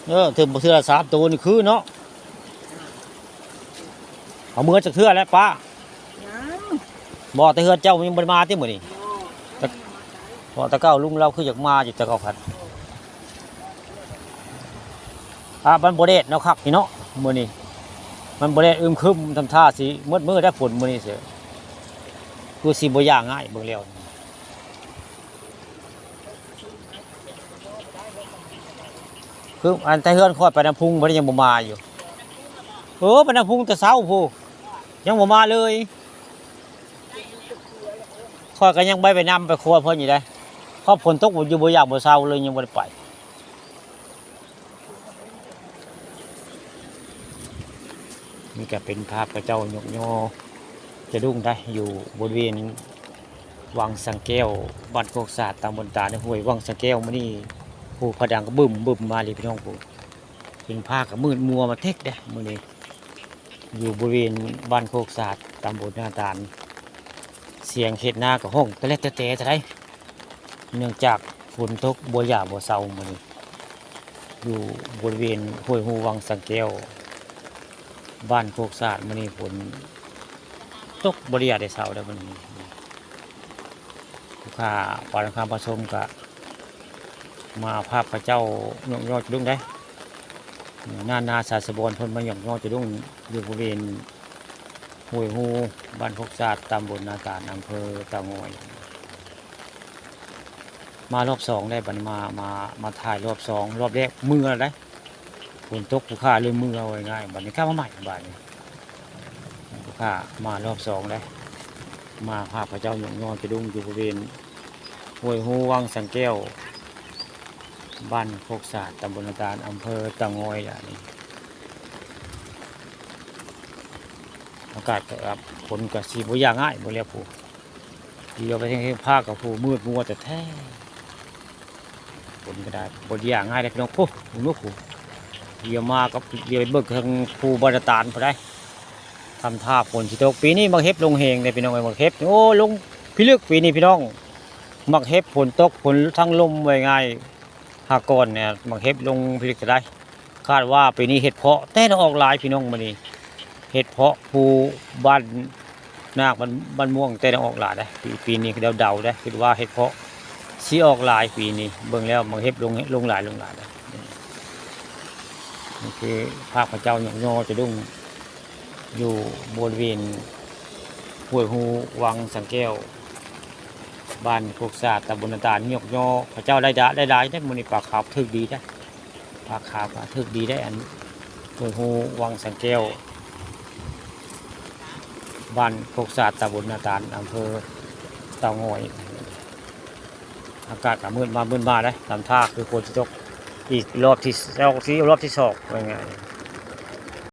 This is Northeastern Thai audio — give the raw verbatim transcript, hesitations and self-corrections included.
เออ ถือเทื่อละสามตัวนี่คือเนาะ เอาเมือจักเทื่อแล้วป้า ยัง บ่ แต่เฮือนเจ้ายังบ่ได้มาติมื้อนี้ แต่ บ่ แต่เก่าลุงเราคืออยากมาอยู่แต่เก่าพัด อ่ะ มันบ่แดดเนาะคักนี่เนาะ มื้อนี้ มันบ่แดดอึมครึม ทำท่าสิมืดๆ ได้ฝนมื้อนี้เสีย คือสิบ่อย่างง่ายเบิ่งแล้ว คืออันแต่เฮือนข้อยไปน้ำพุงเพิ่นยังบ่มาอยู่ เออ ไปน้ำพุงแต่เช้าพู้น ยังบ่มาเลย ข้อยก็ยังไป ไปนำไปครัวเพิ่นอยู่เด้ เพราะฝนตกอยู่บ่อยากบ่เซาเลย ยังบ่ได้ไป นี่ก็เป็นภาพพระเจ้ายกยอจะดุ้งได้ อยู่บริเวณวังสังแก้ว บ้านโคกสาด ตำบลตาดในห้วยวังสังแก้ว มื้อนี้ ผู้พระดังก็บึ้มบึ้มมาเลยพี่น้องผู้ เป็นภาพก็มืดมัวมาเต็กเด้ มื้อนี้ อยู่บริเวณบ้านโคกสาด ตำบลนาตาล เสียงเฮ็ดนาก็ฮ้องแต่แลดแต่แต๋เท่าใด เนื่องจากฝนตกบ่หย่าบ่เซามื้อนี้ อยู่บริเวณห้วยฮูวังสังแก้ว บ้านโคกสาด มื้อนี้ฝนตกบ่ได้หย่าได้เซาเด้อมื้อนี้ ลูกค้าปานคำผสมก็มาภาพพระเจ้ายกยอจะดุ้งได้ นานาสาสะบอนเพิ่นมายกยอจะดุ้ง อยู่บริเวณห้วยฮู บ้านโคกสาด ตำบลนาตาล อำเภอเต่างอย มารอบสองได้ บัดนี้มา มา มาถ่ายรอบสอง รอบแรกเมือได้ ฝนตกผู้ค้าเลยเมือ ว่าง่าย บัดนี้กลับมาใหม่ บัดนี้ผู้ค้ามารอบสองได้ มาภาพพระเจ้ายกยอจะดุ้ง อยู่บริเวณห้วยฮูวังสังแก้ว บ้านโคกสาด ตำบลนาตาล อำเภอเต่างอยล่ะนี่ อากาศก็ครับ ฝนก็สิบ่อย่างง่ายบ่แล้วผู้ เดี๋ยวไปทางภาคกับผู้มืดมัวแต่แท้ ฝนก็ได้ บ่อย่างง่ายเลยพี่น้อง โอ้ หนูผู้ เดี๋ยวมากับ เดี๋ยวไปเบิ่งทางภูบาดาลตานผู้ใด ทำท่าฝนสิตก ปีนี้หมากเห็บลงแฮงเลยพี่น้องเอ้ย หมากเห็บ โอ้ ลงพิลึกปีนี้พี่น้อง หมากเห็บฝนตก ฝนทั้งลม ว่าง่าย หากก่อนเนี่ย หมากเห็บลงพิลึกจะได้ คาดว่าปีนี้เห็ดเผาะแต่ละออกหลายพี่น้องมื้อนี้ เห็ดเผาะผู้บ้านนาคบ้าน บ้านม่วงแต่ละออกหลายเด้ ปี ปีนี้เดาๆ เด้ คิดว่าเห็ดเผาะสิออกหลายปีนี้ เบิ่งแล้วหมากเห็บลง ลงหลาย ลงหลายเด้ นี่คือภาพพระเจ้ายกยอจะดุ้ง อยู่บริเวณห้วยฮูวังสังแก้ว บ้านโคกสาด ตำบลนาตาล ยกยอ พระเจ้าได้ดะ ได้หลายเด้ มื้อนี้ปลาขาวถืกดีเด้ ปลาขาวก็ถืกดีได้ อันห้วยฮูวังสังแก้ว บ้านโคกสาด ตำบลนาตาล อำเภอเต่างอย อากาศก็มืดมา มืดมาเด้ ทำท่าคือฝนสิตก อีกรอบที่สอง รอบที่สอง ว่าง่าย